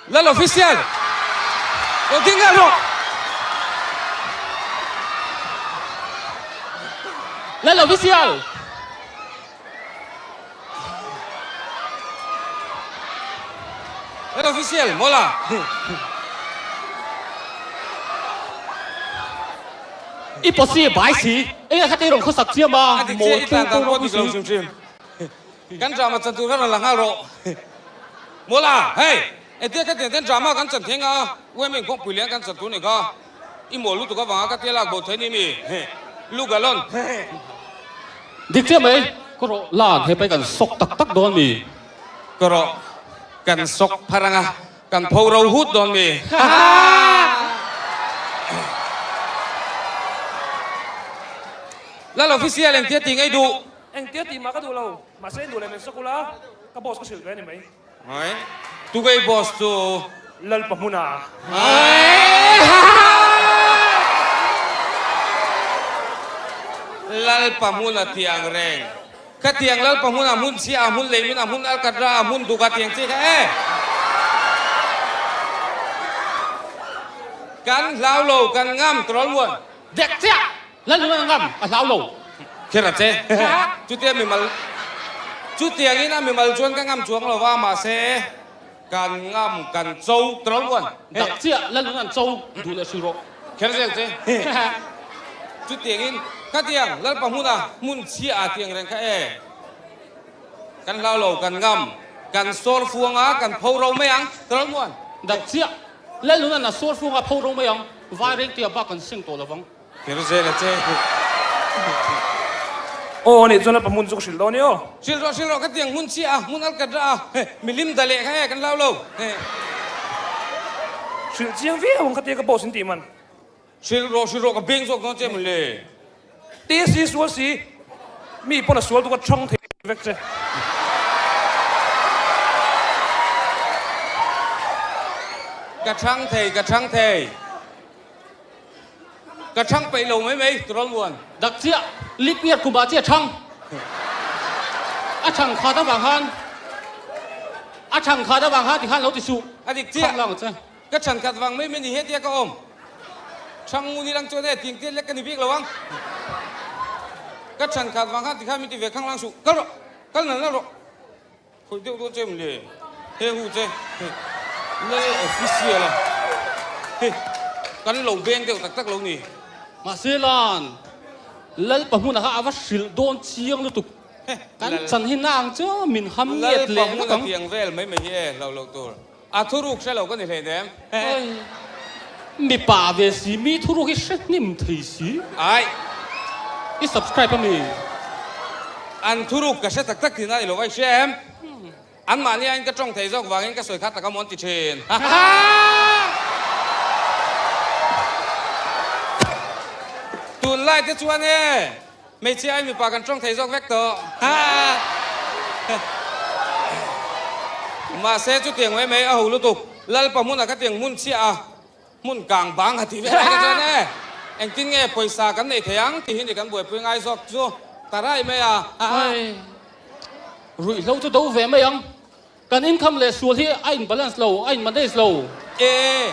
Lal official lo ding nghal rawh. Lal official. Lal official mawla. I pawsi bai si enge kha tei rawn khawsak chiam a A dik chiah i tlan dan pawh dik lo hrim hrim. Kan drama chan tur kha rawn la nghal rawh. Mawla, hei! Engtia ka tiang ten drama kan chan thei nga, UMA inkhawmpui lian kan chan tur ni kha. I mawl lutuk avanga ka tia lak bo thei ni mi? Lu galon. Dik chiah mai, ka rawh lan he pai kan sawk tak tak dawn mi? Ka rawh kan sawk phar anga kan pho ro hut dawn mi? Lal official engtia ti ngei duh? Engtia tih mah ka duh lo, mahse in duh leh men sawk ula, ka boss ka hrilh ve a ni mai. Hai, tugei boss chu? Lalpa hmuna. Lalpa hmuna tiang reng. Ka tiang Lalpa hmuna hmun chhia a hmun lei min a hmun alkatra a hmun duk a tiang chi kha e. Kan hlau lo, kan ngam tawlh muan. Dek chiah! Lalnu a ngam, a hlau lo. Kher a che. Chutia mimal, chutiangin a mimal chuan ka ngam chuang lo va, mahse kan ngam, kan cho tawlh muan. Dak chiah Lalnu an cho duh leh hrui rawh. Kher zel che. Chutiangin khatiang Lalpa hmuna hmun chhia a tiang reng kha e. Kan hlau lo, kan ngam, kan sawr fuang a, kan pho ro mai ang tawlh muan. Dak chiah Lalnu an a sawr fuang a, pho ro mai ang, vai reng tia bak kan seng tawh lo vang. Kher zel a che. Aw anih chuan a hmun chu ka hrilh dawn i aw. Hrilh rawh hrilh rawh ka tiang hmun chiah a hmun alkat rah a he milim da leh kha e kan lau lo he. Hrilh chiang viau ang ka tia ka boss in tih man. Hrilh rawh hrilh rawh ka beng zawk dawn che maw le. Ti si sual si mi pawn a sual tu ka chhang thei vek che. Ka chhang thei ka chhang thei. Ka chhang peih lo mai mai, Turawn. Dak chiah, lip year kumah chiah chhang. A chhang khat avang khan, a chhang khat avang khan tikhan lo ti suh. A dik chiah. Ka chhan khat vang mai mai ni hetia ka awm. Chhang ngun ilang chuan e ting tiat lek ka ni bik lo ang. Ka chhan khat vang khan tikhan min ti ve khang lang suh. Kal rawh, kal nal nal rawh. Khawih deuh dawn che em le? He hu che Lal official a hei kan lo beng deuh tak tak lo ni. Mahse lan Lalpa hmunah kha a va hrilh dawn chiang lutuk. Kan chan hi na ang chu min ham nget leh vek ang. Lalpa hmuna tiang vel mai mai hi e hlauh loh tur. A thuruk hre lo ka ni hlei nem. Mipa ve si mi thuruk hi hre hnim thei si. Ai. I subscribe a mi? An thuruk ka hre tak tak thin a i lo vai hria em? An mahni aiin ka tawng thei zawk vangin ka sawi kha tak a mawn ti thin. Tunlai te chuan e hmeichhia aiin mipa kan tawng thei zawk vek tawh. Mahse chutiang mai mai a ho lutuk. Lalpa hmunah kha tiang hmun chhiah a, hmun kang bang a tih vel ai ka chuan e, engtin nge pawisa kan neih thei ang tih hi ni kan buaipui ngai zawk chu ta rai mai a. Ai, ruihhlo chu do ve mai ang. Kan income leh sual hi a in balance lo, a in manage lo. E,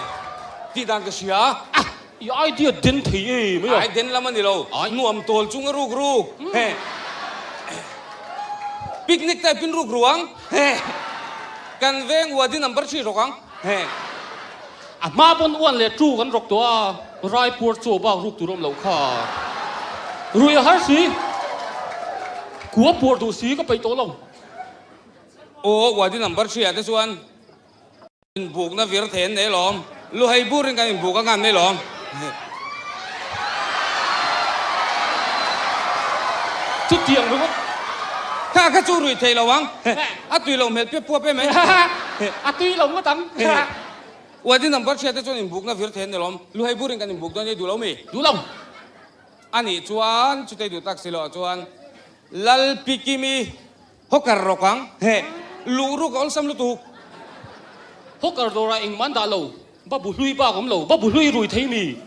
tih dan ka hria. A, i idea den thei e mai a. Ai den lam a ni lo, nuam tawl chung a ruk ruk. He, picnic type in ruk ruang. He, kan veng wadi number thi rawk ang. He. A hma pawn uan leh tu kan rawk tawh a, Raipur chaw bak ruk tur awm loh kha. Rui a har si, kua puar duh si ka peih tawh lo. Aw, wadi number thi ah te chuan inbukna vir thei an nei lawm. Luhei burin kan inbuk a ngan mai lawm. Chutiang ringawt. Kha kha chu rui thei lo ang. A tui lo hmel piap puap em e. A tui lo ngawt ang. Wadi number hriat te chuan inbukna vir thei an ni lawm. Luhei burin kan inbuk dawn e duh lo mi? Duh lo. A nih chuan chutei duh tak si loh chuan Lalpikimi Hawker rawk ang. Heh. Luh ruk a awlsam lutuk. Hawker dawrah engmah an dah lo. Va bu hlui bak awm lo. Va bu hlui rui thei mi.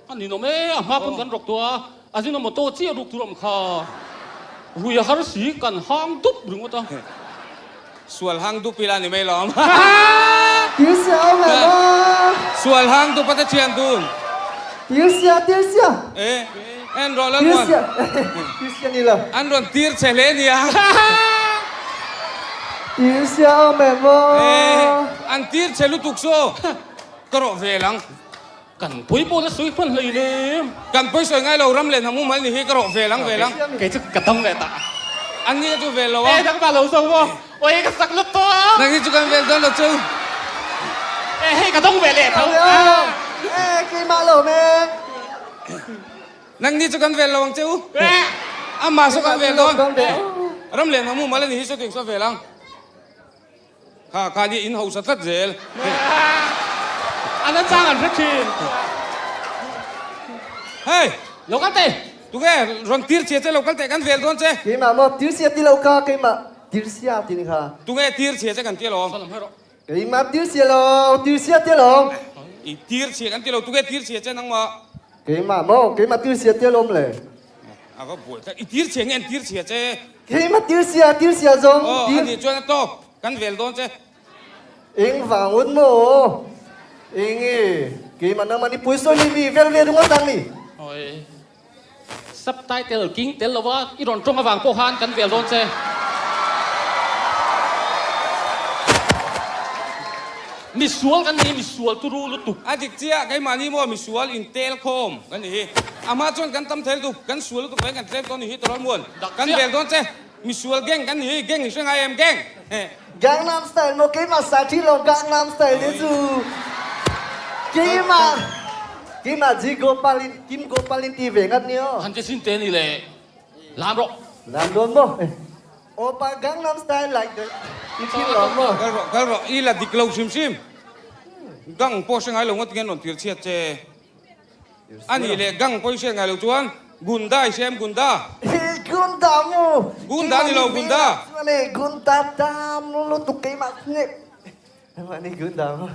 A ninawm e, a hma pawn kan rawk tawh a, a zin a motor chiah ruk tur awm kha. Rui a har si, kan hang dup ringawt a. Sual hang dup ila ni mai lawm. Tirsia awm em a? Sual hang tu pate thian dun. Tirsia, tirsia. E, en rawh Lalmuan. Tirsia, tirsia ni lo. An rawn tir che hle nia. Tirsia awm em a? E, an tir che lutuk saw. Ka rawh vel ang. Kan pawi pawh la sawi hman hlei nem. Kan pawi sawi ngai lo ram leh hnam umal ni hi ka rawh vel ang vel ang. Kei chu ka dam leh ta. An ni chu vel lo a. E dang ta lo zo maw. Oi ka sak lut tawh a. Nang hi chu kan vel dawn lo chu. E hei ka dawng ve leh tho. E keimah lo me. Nang ni chu kan vel lo ang che u. Amah saw kan vel dawn. Ram leh hnam umal a ni hi saw tiang saw vel ang. Kha kha nia in hausa tlat zel. A na chang an hre thin. Hei! Lo kal teh! Tunge rawn tir chhia che lo kal teh kan vel dawn che. Keimah maw tir chhia ti lo kha keimah tir chhia ti ni kha. Tunge tir chhia che kan ti alawm. Salam hei rawh. Keimah tir chhia lo tir chhia ti alawm. I tir chhia kan ti lo tunge tir chhia che nangmah. Keimah maw keimah tir chhia ti alawm le. A va buai tlat i tir chhia nge an tir chhia che. Keimah tir chhia tir chhia zawng tir. Aw a nih chuan a tawk. Kan vel dawn che. Eng vang un maw? Eng e, keimah nangmah ni pui sawi ni mi vel ve ringawt ang ni. Oi. Subtitle king tel lova i rawn tawng avang pawh khan kan vel dawn che. Misual kan ni, misual turu lutuk. A dik chiah, keimahni maw misual intel khawm kan ni hi. A hma chuan kan tam thei lutuk, kan sual lutuk vangin kan tlem dawn ni hi Tawralmuan. Kan vel dawn che. Misual gang kan ni hi, gang i hre ngai em gang? Gangnam style maw keimah sa thi lo Gangnam style te chu keimah keimah Ji Gopal in Kim Gopal in ti ve ngat ni aw. Han che sin te ni le lam rawh. Lam dawn maw? Opa Gangnam style like that i thi lo maw? Kal rawh kal rawh i la dik lo hrim hrim. Gang pawh hre ngai lo ngawt ngen rawn tir chhiat che. A nih leh gang pawh i hriat ngai lo chuan Gunda i hria em Gunda? Hi Gunda mu! Gunda ni lo Gunda! Chuan e Gunda tam lutuk keimah nge Keimah ni Gunda mu.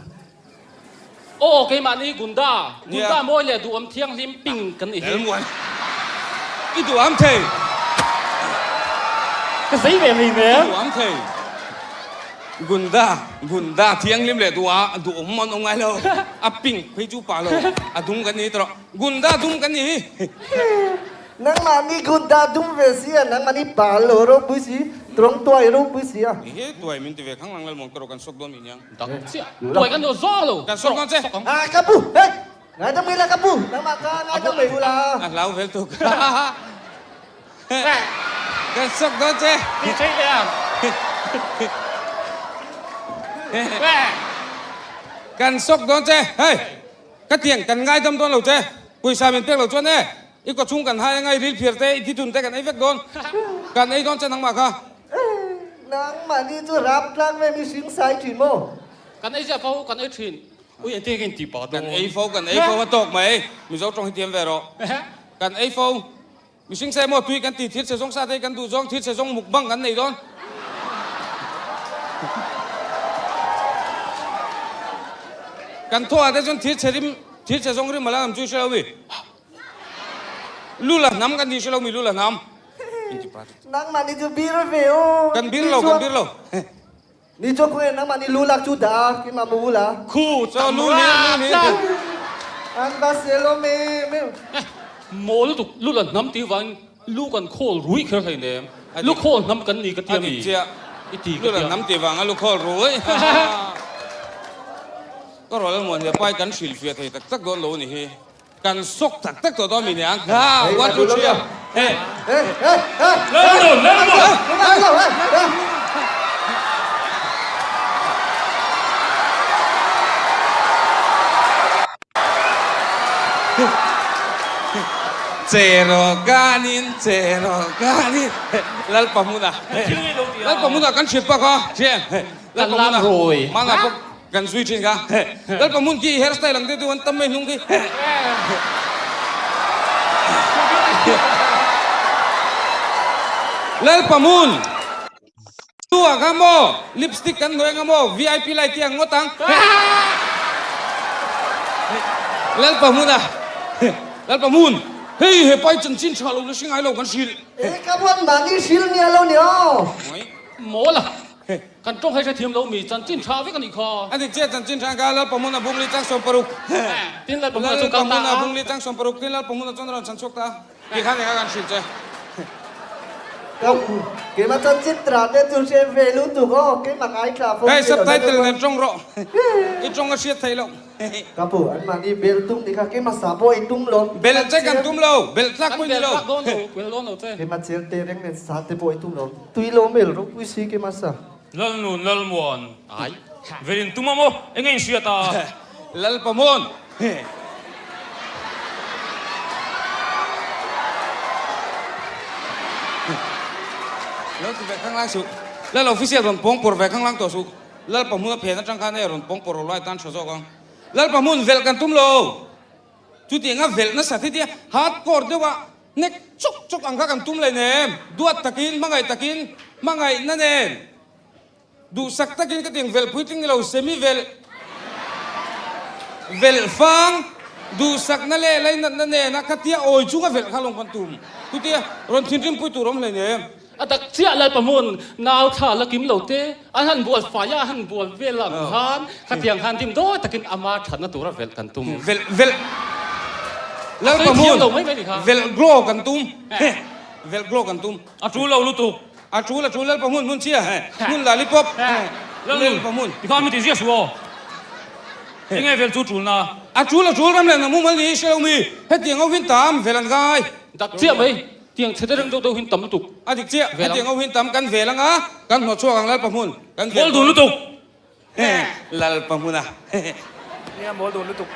Aw keimah ni Gunda. Gunda mawi leh duhawm thianghlim ping kan ni hi. Elmuan i duham thei. Ka zei ve mai nen. I duham thei. Gunda, Gunda thianghlim leh duh a, duhawm an awm ngai lo. A pink phei chu pah lo, a dum kan ni tawh. Gunda dum kan ni hi. Nangmahni Gunda dum ve si a, nangmahni pa lo ropui si, tawng tuai ropui si a. He tuai min ti ve khang lang lalmawng tawh kan sawk dawn mi nia. Dak chiah, tuai kan duh zawng lo. Kan sawk dawn che. Ah ka pu, hei, ngaidam mai la ka pu, nangmah ka ngaidam mai u la. A hlau vel tuk. Kan sawk dawn che. Ti thei leh ang. Kan sawk dawn che. Hei, ka tiang kan ngaidam dawn lo che. Pawisa min pek lo chuan e, i kawchhung kan hai anga i ril phiar te, i thithun te kan ei vek dawn. Kan ei dawn che nangmah kha. Nangmah ni chu rap tlang ve mihring sai thin maw? Kan ei ziah fo, kan ei thin. Ui engtin nge in ti pah dawn? Kan ei fo, kan ei fo a tawk mai. Mizo tawng hi tiam ve rawh. Kan ei fo. Mihring se maw tui kan ti thil che zawng sa te kan duh zawng thil che zawng mukbang kan nei dawn. Kan thaw ah te chuan thil che rim thil che zawng rim a la nam chu i hre lo mi. Lu la hnam kan ti hre lo mi lu la hnam. Nangmah ni chu bir ve u. Kan bir lo kan bir lo. Ni chu khawnge nangmah ni lu lak chu dah a keimah mu la. Khu Chaw lu ni lu ni. An va sel awm em em. Eh, maw lutuk lu la hnam tih vangin lu kan khawl rui kher hlei nem. Lu khawl hnam kan ni ka tia mi. A dik chiah. I ti ka Lu la tia. hnam tih vanga lu khawl rui. Ka rual a muan he pai kan hrilhfiah thei tak tak dawn lo a ni hi. Kan sawk tak tak tawh dawn mi nia. Ha, one two three a. Hey. Hey, hey, hey. Lalnu, lalnu. Che rawh kanin, che rawh kanin. Lalpa hmuna. Lalpa hmuna kan hrilh pak a. Thian. Lalpa hmuna. Mana pawh Kan zui thin kha. Lalpa hmun khi hair style ang deuh deuh an tam mai hnung khi. Lalpa hmun tu ah kha maw lipstick kan hnawih anga maw vip light hi ang ngawt ang. Lalpa hmun ah Lalpa hmun hei he pai chanchin tha lo la hre ngai lo kan hrilh. Eka buat mahni hrilh nia lo ni aw. Mawl a. Kan tawng hei hrethiam lo mi chanchin tha vek a nih kha. A dik chiah chanchin tha ka Lalpahmuna bungli chang 60. Tin Lalpahmuna chu kal ta a. Lalpahmuna bungli chang 60 tin Lalpahmuna chuan a rawn chhan chhuak ta a. Ti khan enga kan hrilh che. Ka keimah chanchin tha te chu hre ve lutuk aw keimah ngaithla fo Hei subtitle nen tawng rawh. I tawng a hriat theih loh. Ka pu anmahni bel tum ni kha keimah sa pawh i tum lo. Bel che kan tum lo, bel tlak pawh i ni lo. Kan bel tlak dawn lo, bel dawn lo che. Keimah chel te reng nen sa te pawh i tum lo. Tui lo mel ropui si keimah sa. Lalnun Lalmuan ai velin tum a maw enge in hriat a? Lalpamuan. Lo ti ve khanglang suh. Lal official rawn pawng pawr ve khanglang tawh suh. Lalpa hmun a phen atang khan e rawn pawng pawr rawh lai tan tha zawk ang. Lalpa hmun velh kan tum lo. Chutianga velh nasa thi tia hardcore deuha nek chuk chuk ang kha kan tum leh nem. Duat takin, hmangaih takin, hmangaihna nen, duhsak takin ka tiang velh puitling ni lo, semi velh, velh fang, duhsakna leh lainatna nena khatia awi chunga velh kha lawng kan tum. Chutia rawn thinrim pui tur awm hlei nem. A tak chiah Lalpa hmun nau thla la kim lo te, an han bual fai a, a han bual vel ang khan khatiang khan dim dawi takin ama thatna tura velh kan tum. Velh velh Lalpa hmun velh glow kan tum velh glow kan tum. A tul lo lutuk. A tul a tul Lalpa hmun hmun chhia hmun lalipop Lalpa hmun. Tikhan mi ti ziah suh aw. Enge velh chu tulna? A tul a tul ram leh namu mal ni hre lo mi hetiang ho hin tam velh an ngai. Dak chiah mai. Tiang chhe te reng deuh deuh hin tam lutuk. A dik chiah, hetiang ho hin tam kan vel anga, kan hnawh chhuak ang Lalpa hmun, kan vel Mawl dun lutuk. Lalpa hmun a. Nia mawl dun lutuk.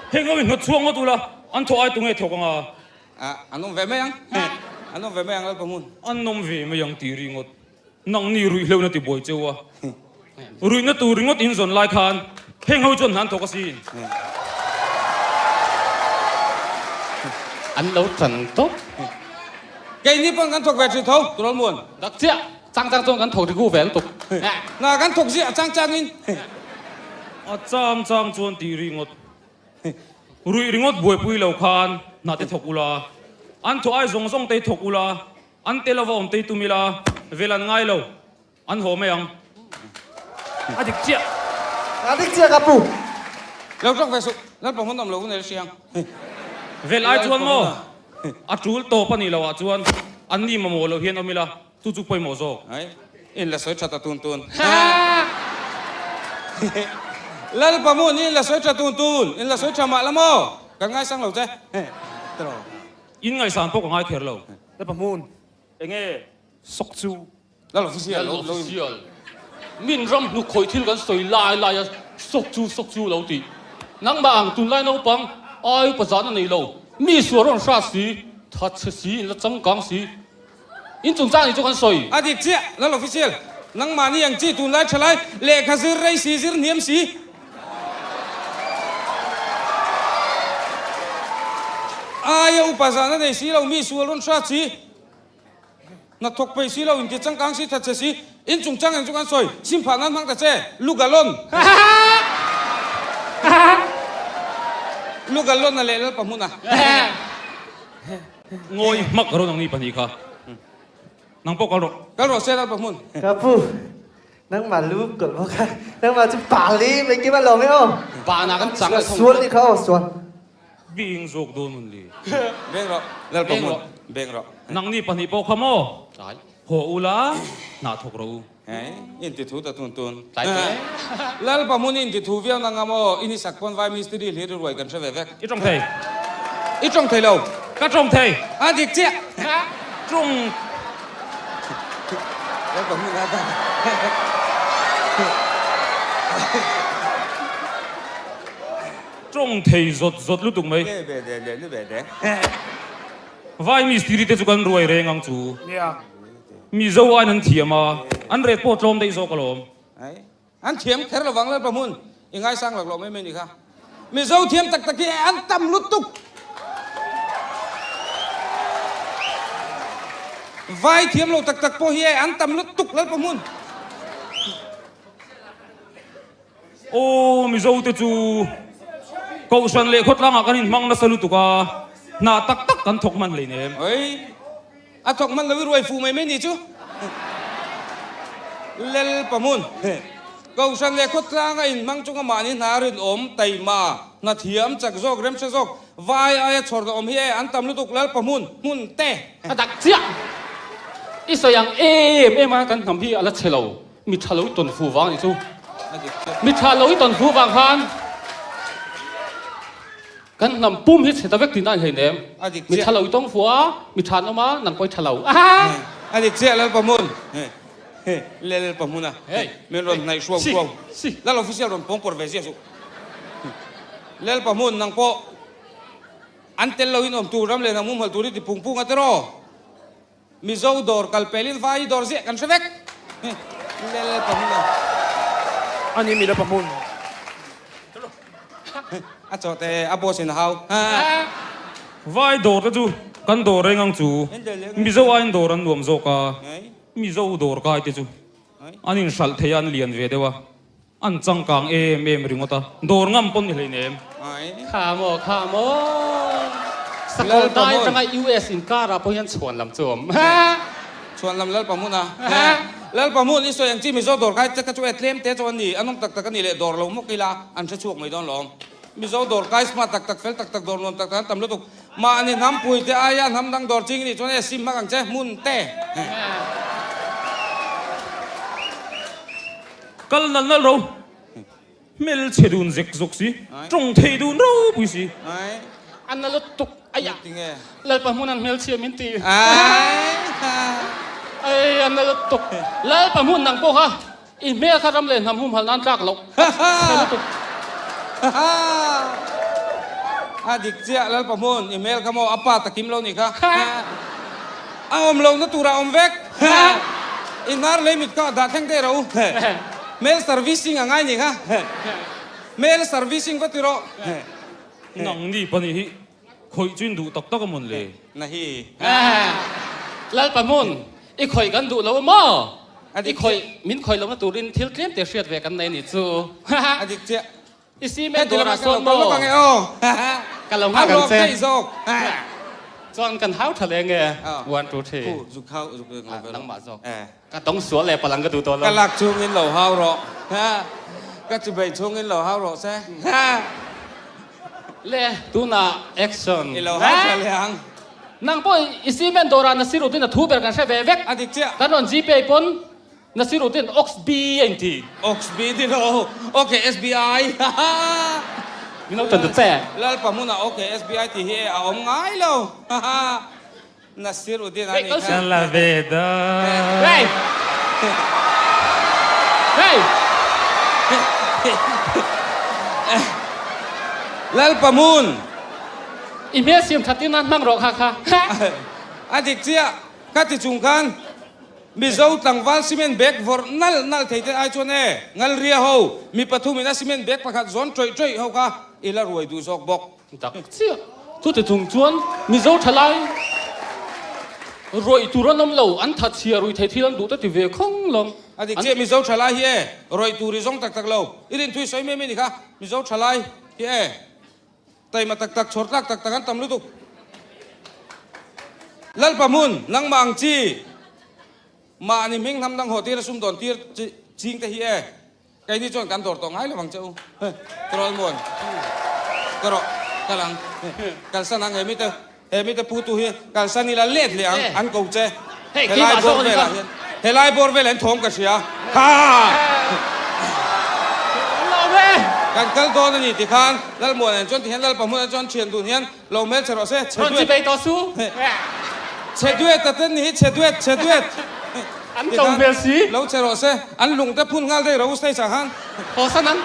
Heng ho in hnawt chhuak ngawt ula, an thawh ai tunge thawk anga? A, an awm ve mai ang. An awm ve mai ang Lalpa hmun. An awm ve mai ang tih ringawt. Nangni ruihhleuhna ti buai cheu a, ruihna tur ringawt in zawn lai khan heng ho chuan hnan thawk asin. An lo tan tawp. Keini pawn kan thawk ve thin tho, Turawl Muan. Dak chiah, chang chang chuan kan thawk rigu ve lutuk. Na kan thawk ziah chang chang in. A chang chang chuan tih ringawt. Ruih ringawt buaipui lo khan hna te thawk ula, an thawh ai zawng zawng te thawk ula, An tel ava awm tei tum ila, vel an ngai lo, an haw mai ang. A dik chiah. A dik chiah ka pu. Lo tawk ve suh, Lalpa hmun awm lo hun e hriang. Vel ai chuan maw? A tul tawp a nih loh ah chuan an ni mamawh loh hian awm ila, chu chu pawimawh zawk. Ai, in la sawi tha ta tun tun. Lalpa hmun in la sawi tha tun tun, in la sawi tha mah la maw? Kan ngaisang lo che. In ngaihsan pawh ka ngai kher lo. Lapa hmun. Enge sawk chu? Lal official lo lo official. Min ram hnuk khawih thil kan sawi lai lai a sawk chu sawk chu lo tih. Nangmah ang tunlai naupang ai upa zan a nei lo. Mi sual rawn hrat si, that chhe si, in la changkang si. In chungchang nih chu kan sawi. A dik chiah, Lal official. Nangmahni ang chi tunlai tha lai lehkha zir rei si zir hniam si. Aia upa zan a nei si lo, mi sual rawn hrat si, hna thawk peih si lo, inti changkang si, thatchhe si, in chungchang eng chu kan sawi, sim phah nan hmang ta che, Lugalon. Lugalon a leh Lalpa hmun a. Ngawi hmak rawn ang ni pahnih kha. Nang pawh kal rawh. Kal rawh se Lalpa hmun. Ka pu. Nangmah lu kawlh bawk a, nangmah chu pa li mai kim a lawm e aw. Pa na kan chang a thong. Sual ni kha aw sual. Bing zawk dawn mun li. Beng rawh, Lalpa hmun, beng rawh. Nangni pahnih pawh kha maw? Haw ula, hnah thawk rawh u. Hei, in ti thu ta tun tun. Tlai tlai. Lalpa hmun in ti thu viau nanga maw? In i sak pawn vai mistiri hlir i ruai kan hre ve vek. I tawng thei. I tawng thei lo. Ka tawng thei. A dik chiah. Tawng. Tawng thei zawt zawt lutuk mai. Vai mistiri te chu kan ruai reng ang chu. Mizo aiin an thiam a, an ret pawh tlawm daih zawk alawm. An thiam kher lovang Lalpa hmun i ngaisang lak loh mai mai ni kha. Mizo thiam tak tak hi an tam lutuk. Vai thiam lo tak tak pawh hi an tam lutuk Lalpa hmun. Aw Mizo te chu Kohhran leh khawtlangah kan inhmang nasa lutuk a, hna tak tak kan thawk hman hleinem. Oi, a thawk hman lo i ruai fuh mai mai ni chu. Lalpahmun, Kohhran leh khawtlanga inhmang chunga mahni hna rinawm, taima, hna thiam, chak zawk, remhre zawk, vai aia chhawrna awm hi e, an tam lutuk Lalpahmun, hmun te. A dak chiah! I sawi ang em em a, kan hnam hi a la chhe lo, mi tha lo i tawn fu vang a nih chu. Mi tha lo i tawn fu vang khan kan hnam pum hi chhe ta vek tihna a ni hleinem. Mi tha lo i tawng fu a, mi tha an awm a, nang pawh i tha lo. A dik chiah Lalpahmun. Lalpahmun a, min rawn hnaih hruau hruau. Lal official rawn pawng pawr ve ziah suh. Lalpahmun nang pawh an tel loin awm tur ram leh hnam humhalh tur i ti phung phung a tiraw? Mizo dawr kal pelin vai dawr ziah kan hre vek. Lalpahmun a. A ni mi Lalpahmun. A chaw te a boss in a hau. Vai dawr te chu kan dawr reng ang chu. Mizo aiin dawr an nuam zawk a. Mizo dawr kai te chu an inhralh thei a, an lian ve deuh a. An changkang em em ringawt a, dawr ngam pawn ni hleinem. Kha maw, kha maw. Sakawr dai atanga US inkar ah pawh hian chhuan lam chu a awm. Chhuan lam Lalpa hmun a. Lalpa hmun i sawi ang chi Mizo dawr kai te kha chu e tlem te chu an ni, an awm tak tak a ni leh dawr lo mawk ila an hre chhuak mai dawn lawm. Mizo dawr kai smart tak tak fel tak tak dawr nuam tak tak an tam lutuk. Mahni hnam pui te aia hnam dang dawr ching i nih chuan e sim hmak ang che hmun te. Kal nal nal ro. Hmel chhe dun zek zawk si, tawng thei dun ropui si. A na lutuk aiah Lalpa hmun an hmelchhia min ti. Ai a na lutuk. Lalpa hmun nang pawh kha i hmel kha ram leh hnam humhalh nan tlak loh. Chhe lutuk. A dik chiah Lalpa hmun i hmel kha maw a pa takim lo nih kha. A awm lohna turah awm vek. I hnar lei mit kha dah thleng teh ro. Hmel servicing a ngai nih kha. Hmel servicing va ti rawh. Nang ni pahnih hi khawih chu in duh tak tak a mawn le? Na hi. Lalpa hmun, i khawih kan duh lo maw? I khawih, min khawih lohna turin thil tlem te hriat ve kan nei nih chu. A dik chiah. I cement dawrah sawn maw? Ka lo nghak ang che. Chuan kan hau tha leh nge? One, two, three. Nangmah zawk. Ka tawng sual leh palang ka duh tawh lo. Ka lak chungin lo hau rawh. Ka chubei chungin lo hau rawh se. Le, tunah action. I lo hau tha leh ang. Nang pawh i cement dawrah Nasiruddin a thu ber kan hre ve vek. A dik chiah. Kan rawn Gpay pawn Nasiruddin Ox B a inti. Ox B ti lo. Ok SBI. Min lo tan ta che. Lalpa hmunah ok SBI tih hi a awm ngai lo. Nasiruddin a ni kha. Ka la ve da. Hey! Hey! Lalpa hmun. I hmel siam that in a hmang rawh kha kha. A dik chiah. Ka ti chung khan. Mizo tlangval cement bag vawrh nalh nalh thei te ai chuan e, Ngalria ho, mi pathumin a cement bag pakhat zawn ṭawih ṭawih ho kha i la ruai duh zawk bawk. Tak chiah. Chuti chung chuan Mizo ṭhalai rawih tur an awm lo, an that chhia rui thei thil an duh te ti ve khawng lo. A dik chiah, Mizo ṭhalai hi e, rawih tur i zawng tak tak lo. I rinthui sawi mai mai ni kha, Mizo ṭhalai hi e. Taima tak tak, chhawr tlak tak tak an tam lutuk. Lalpa hmun, nangmah ang chi, mahni hming hnam dang haw tir a sumdawn tir ching te hi e, keini chuan kan dawr tawh ngai lo vang che u. Troll muan, ka rawh, kal ang, kalsan ang he mite, he mite pu tu hi kalsan ila let leh ang, an ko che. Helai bawr velah hian, helai bawr velah hian thawm ka hria. Ha! Kan kal dawn a ni ti khan Lalmuana chuan ti hian Lalpa hmunah chuan thian dun hian lo hmel che rawh se. Chhe duet. Chhe duet a ten ni hi chhe duet chhe duet. An to hmel si. Lo che rawh se. An lung te phun nghal daih rawh u stage ah khan. Haw san ang.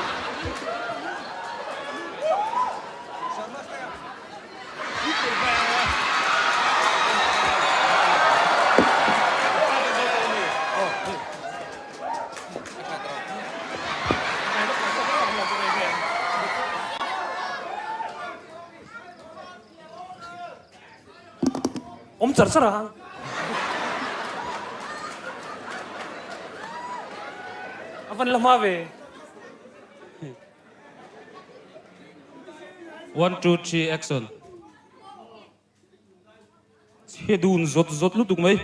Awm char char ang. A van la hma ve. One two three action. Chhe dun zawt zawt lutuk mai.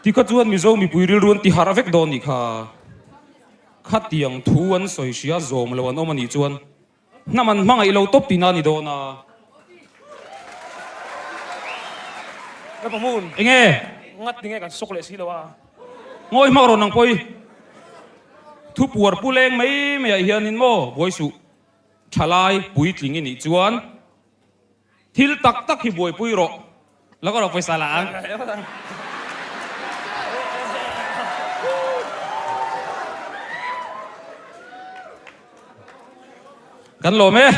Tikha chuan Mizo mipui rilru an ti harh vek dawn nih kha. Khatiang thu an sawi hria zawm lo an awm a nih chuan hnam an hmangaih lo tawp tihna a ni dawn a. Ka pa hmun. Enge? Ngat tinge kan sawk leh si lo a. Ngawi hmak rawn ang pawi. Thu puar pu leng mai mai ah hianin maw buai suh. Thalai puitling i nih chuan thil tak tak hi buaipui rawh. Lo ka rawh pawisa la ang. Kan lawm e.